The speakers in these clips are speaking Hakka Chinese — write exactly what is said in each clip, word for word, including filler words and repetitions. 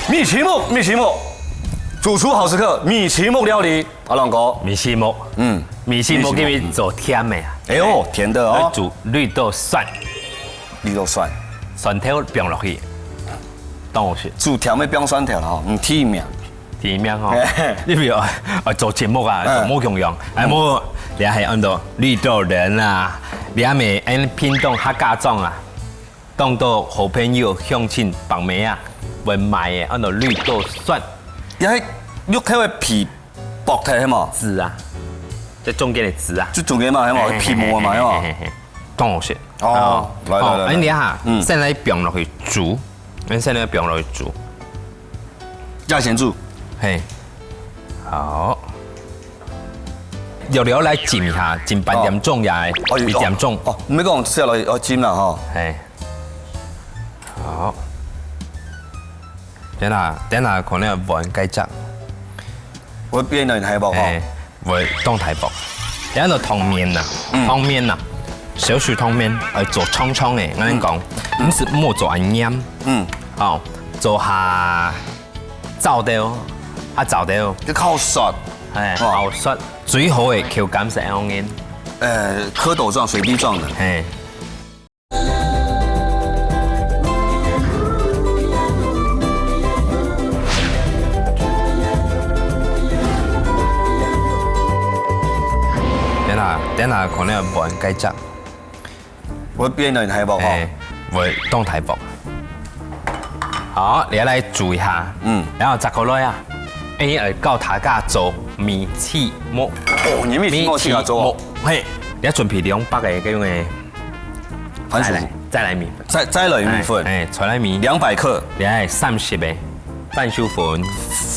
米篩目，米篩目，主廚好食客，米篩目料理，阿龍哥。米篩目，嗯，米篩目，米篩目。今日做甜个啊。哎呦，甜的哦。愛煮綠豆蒜。綠豆蒜。蒜頭放落去，當好食。煮甜个放蒜頭啦，吼，嗯，第一名。第一名吼，你比如，呃，做節目啊，嗯。做無共樣，哎，無，你還係安到綠豆仁啊，你還沒，哎，屏東客家庄啊。 當多好朋友、鄉親、伯姆啊，會買个，安到綠豆蒜。也係綠豆个皮剝忒，係無？籽啊，這中間个籽啊。就中間嘛，係無？嘿，皮膜嘛，係無？嘿，嘿，嘿，當好食。哦，來，來，來，來。哎，你看，嗯。先來放落去煮，先來放落去煮。 加先煮。嘿，好。料料來浸一下，浸半點鐘也，哦。哦，有，一點鐘。哦，毋係講食落去，哦，浸啦吼。嘿，好。等下，等下可能要換該隻。會變到大鑊吼。嘿。 會當大鑊。然後湯麵啊，嗯。湯麵啊，燒水湯麵，愛做長長个，𠊎跟你講，嗯。毋係莫做恁黏。嗯。哦，做下燥掉，啊燥掉。就較滑。哎，哦。較滑，最好个口感係恁樣个。呃，蝌蚪狀、水滴狀个。嘿。 等下，等下可能要換該隻。會變到大鑊吼。哎，會當大鑊。好，你來煮一下。嗯。然後再過來啊，哎，呃，教大家做米篩目。哦，你米篩目自家做哦。米篩目，嘿，你要準備兩百个該種个 番薯。再來，再來米粉。再，再來米粉。哎，哎，再來米。兩百克。哎，三十个番薯粉。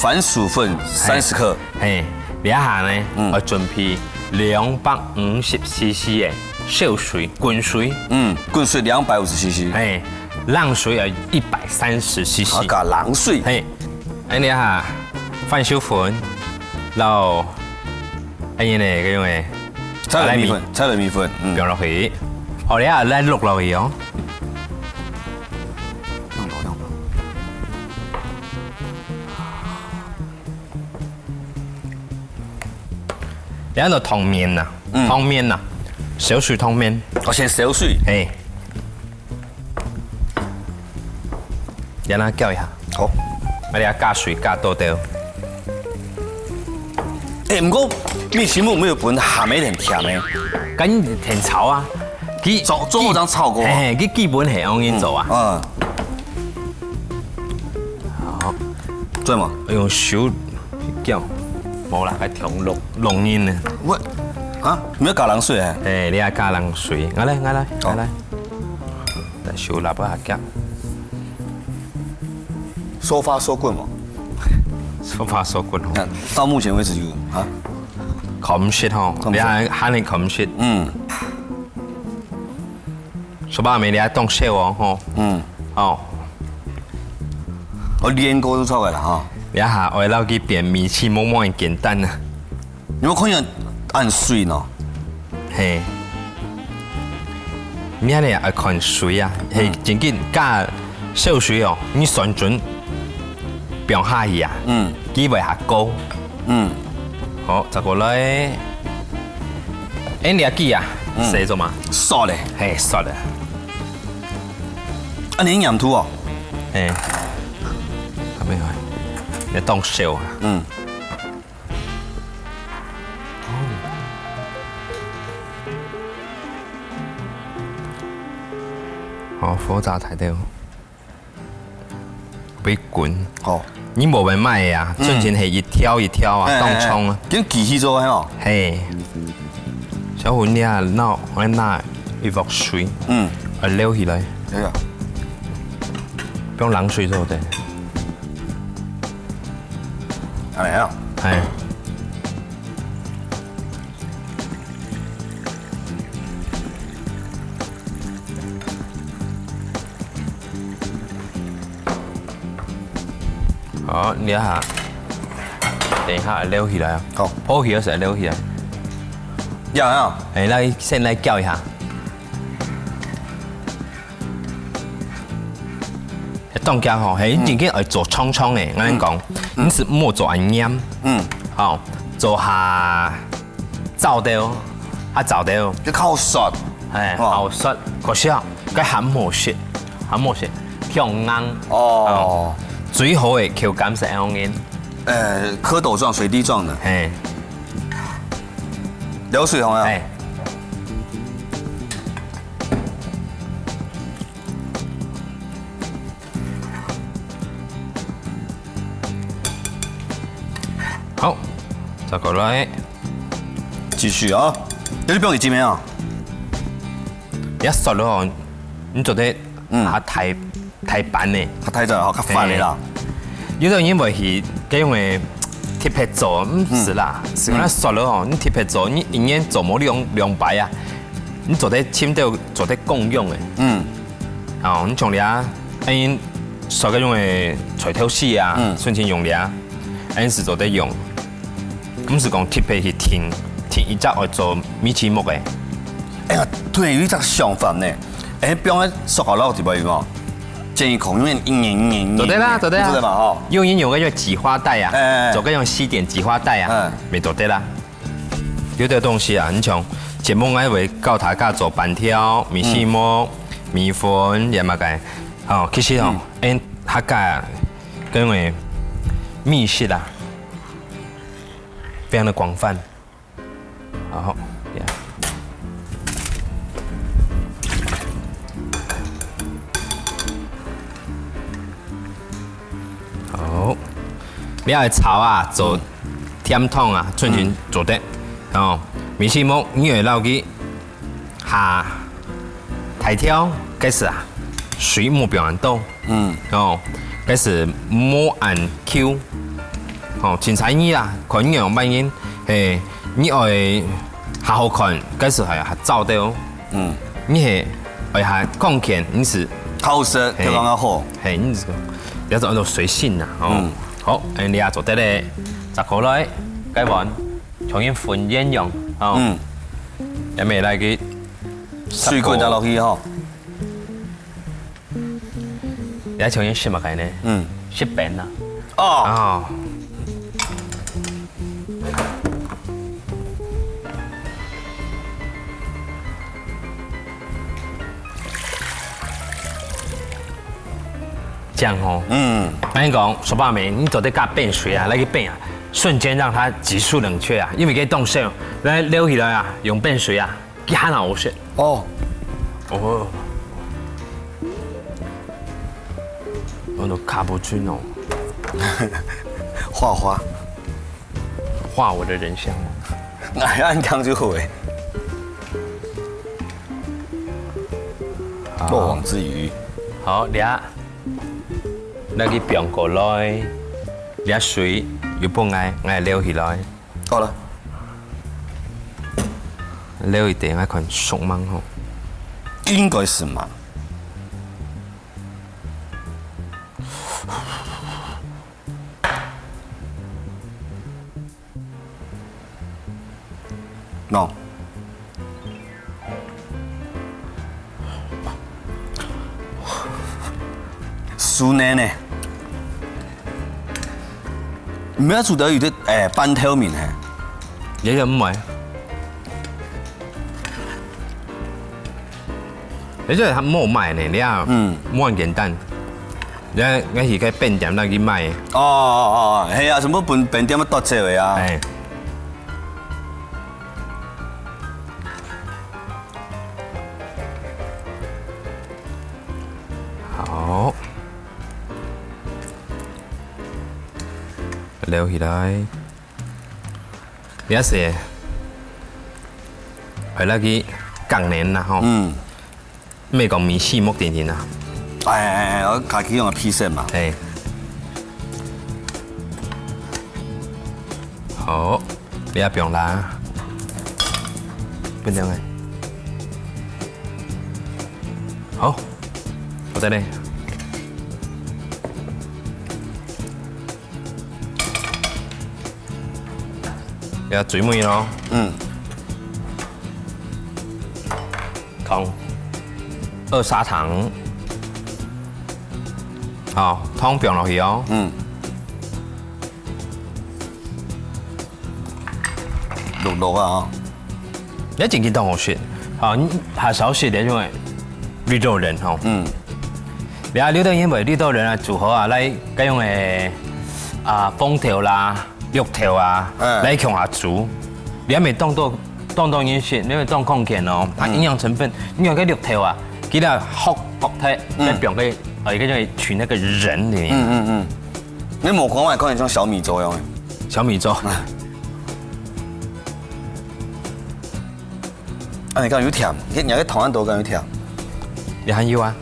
番薯粉三十克。哎，這下呢，嗯。愛準備兩百五十C C个燒水，滾水。嗯，滾水兩百五十C C。哎，冷水愛一百三十C C。啊，加冷水。嘿，哎，你看，番薯粉，然後，哎，那個用个 再來米粉，再來米粉，嗯。放落去。好，你啊，來摝落去哦。然後湯麵吶，嗯。湯麵吶，燒水湯麵。哦，先燒水。嘿。 讓佢攪一下。好。啊，你愛加水加多兜。哎，毋過米篩目有分鹹个同甜个。跟甜炒啊，佢做，做好正炒過啊。嘿，嘿，佢基本係恁樣做啊。嗯。好。做麼？用手攪，無啦，該調落，落入呢。我，啊，毋係加冷水啊？哎，你愛加冷水，𠊎來，𠊎來，好。𠊎來。 但手拿不下夾。So far so good嘛。So far so good哦。那到目前為止有啊？看毋識吼，看毋識。你還，還係看毋識。嗯。手把妹你還動手哦，吼。嗯。哦。我練過就出來了哈。你還，𠊎摎佢變米篩目無恁簡單啊。 你有看見恁水喏？嘿。你看你愛看水啊，嘿，嗯。正經加燒水哦，你算準放下去啊，嗯。佢會較高。嗯。好，再過來。哎，你要記啊，嗯。係做麼？燒咧。嘿，燒咧。啊，你黏土哦？嘿。還沒有，你動手啊。嗯。 哦，火炸大條，會滾。哦。你無買个啊，嗯。純淨係一條一條啊，哎，哎，哎。當長啊。跟機器做个吼。嘿。小雲，你啊，拿，𠊎拿一鑊水，嗯。啊，撈起來。對啊。用冷水做得。恁樣啊。哎。 好，你看，等一下撈起來啊。好。泡起來時撈起來。呀，呀。哎，來，先來攪一下。當遽吼，係，嗯。你真个愛做長長个，𠊎跟你講，嗯。你係莫做恁黏，嗯。吼，做下燥掉，下燥掉，就較好食，哎，哦。好食，可惜啊，該還無食，還無食，強硬。哦。哦，最好个口感係恁樣个。呃，蝌蚪狀、水滴狀个。嘿。流水紅啊。哎。 好，再過來。繼續啊，有你放幾斤沒有？你要熟了哦，你做得嗯。啊，太，太板呢。較太早，吼，較煩的啦。嘿。有的人會去該用个特別做，毋係啦，嗯。係講熟了吼，你特別做，你一年做無兩，兩擺啊，你做得尋到，做得共用个。嗯。哦，你像你啊，恁熟个用个菜頭絲啊，嗯。順便用了啊。 恁樣係做得用，毋係講特別去訂，訂一隻愛做米篩目个。哎呀，對，有一隻想法呢。哎，放在塑膠袋裡背有無？建議可用一年一年一年。做得啦，做得啦。做得嘛，吼。用一用个用擠花袋啊，哎，哎，哎。做个用西點擠花袋啊，嗯。也做得啦。有的東西啊，你像節目𠊎會教大家做粄條、米篩目、嗯。米粉，也嘛該。哦，其實哦，嗯。恁客家啊，跟个美食啊， 非常的廣泛。然後，yeah。好，你愛炒啊，做嗯。甜湯啊，全全嗯。做得。哦，米篩目，你愛落去下大條，該時啊，水莫放恁多。 嗯。哦，該時無恁Q。哦，凊彩你啊，看你仰般形，嘿，你愛較好看，該時還，還燥得哦。嗯。你係愛較光鮮，你係較好食，嘿，口感較好。嘿，你係，要做到隨性啦，哦。嗯。好，哎，你也做得咧，再過來，該碗，重新分鴛鴦，哦。嗯。也沒來个，水滾倒落去吼。 你還像人食麼个呢？嗯。食粄啊。哦。哦。這樣哦。嗯。𠊎跟你講，手把妹，你做得加粄水啊，來个粄啊，瞬間讓它急速冷卻啊，因為該凍水哦，來撈起來啊，用粄水啊。 佢還好食。哦。哦。我都卡布奇諾。畫畫。畫我的人像。哎，恁樣就好誒。好。漏網之魚。好，你啊，那個放過來，你啊水又放來，𠊎撈起來。 好了。撈一點，愛看熟吂吼。應該係吂。喏。 酥軟呢。毋係煮到有點，欸，半透明嘿。也有毋會。而且佢無賣呢，你看，嗯。無恁簡單。你看，𠊎去該便店那去買。哦，哦，哦，係啊，全部分便店个奪走个啊。欸。 好。撈起來。這係，係那個港nenn啦吼。嗯。毋係講米篩目定定啊。欸，欸，欸，𠊎家己用个pizza嘛。係。好。 你也放啦。分量欸。好，好得咧。要最尾咯。嗯。糖，二砂糖。好，湯放落去哦。嗯。淥淥啊，吼。這真經當好食。好，你較少食這種个綠豆仁吼。嗯。你看綠豆仁，因為綠豆仁啊，煮好啊，來該用个啊，紅豆啦、綠豆啊，嗯。來共下煮。你還沒當多當多人食，因為當康健哦，它營養成分，你看該綠豆啊，佢个殼剝忒，嗯。再放个，呃，一個叫取那個仁裡面。嗯嗯嗯。你無講，我還看你像小米粥一樣。小米粥。啊，你看有甜，你看你个糖恁多，敢有甜？也還有啊。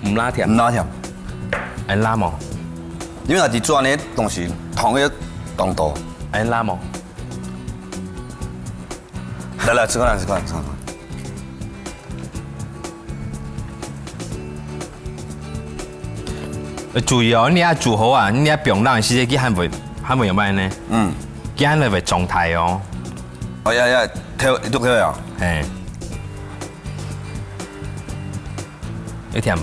毋辣甜。毋辣甜。恁辣無？因為佢煮恁呢東西，糖也當多。恁辣無？來來，試看，試看，試看。呃，注意哦，你愛煮好啊，你愛放冷个時節，佢還會，還會有麼个呢？嗯。佢還會會狀態哦。哦呀呀，跳，一直跳呀。嘿。 有甜無？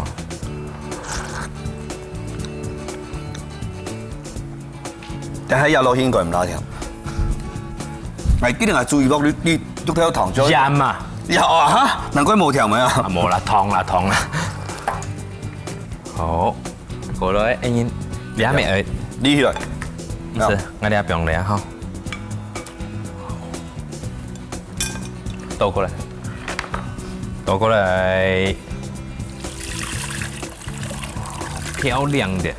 但係也落去應該毋辣甜。哎，一定愛注意落你，你，你都要糖就。鹽嘛。有啊，哈，難怪無甜个啊。啊，無啦，糖啦，糖啦。好，過來，哎，你，你還沒，哎，你起來。毋係，𠊎這放咧吼。 倒過來，倒過來，漂亮的。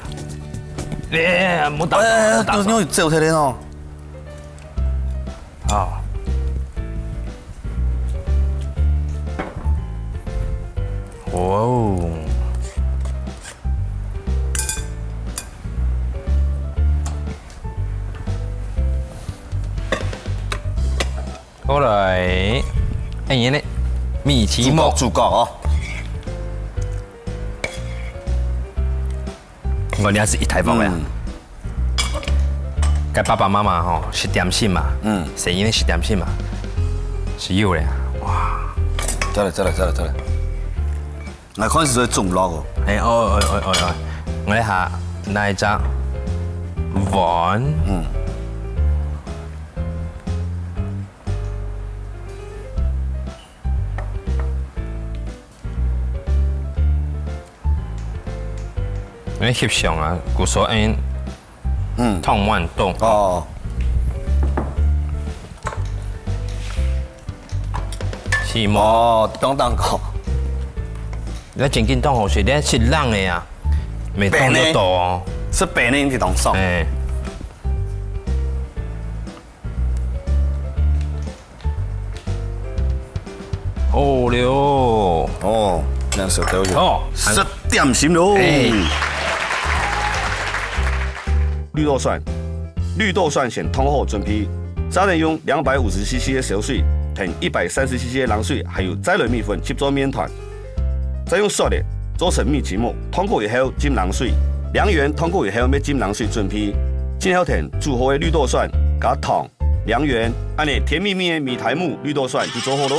哎，莫打手，哎，莫打手。都，你有走開咧哦。好。哇哦。 過來，哎，你呢？米奇木。主角，主角哦。我這係一大鑊呀。嗯。該爸爸媽媽吼，食點心嘛。嗯。細人仔食點心嘛。係有咧，哇。再來，再來，再來，再來。 𠊎看係做中落哦。哎，哦，哦，哦，哦，哦，𠊎下拿一隻碗。嗯。𠊎翕相啊，故所恁 嗯。燙滿凍。哦。係無？哦，當當高。你正經當好食，你食冷个啊，袂凍得到哦。係冰个，你當爽。哎。 好了。哦，恁熟都有。哦，食點心咯。哎。綠豆蒜，綠豆蒜先燙好準備，再來用兩百五十C C个燒水，同一百三十C C个冷水，還有再來米粉去做麵團。再用刷个做成米奇木，燙過以後浸冷水，涼圓燙過以後，愛浸冷水準備。然後同煮好个綠豆蒜加糖、 涼圓，恁呢甜蜜蜜个米苔目綠豆蒜就做好咯。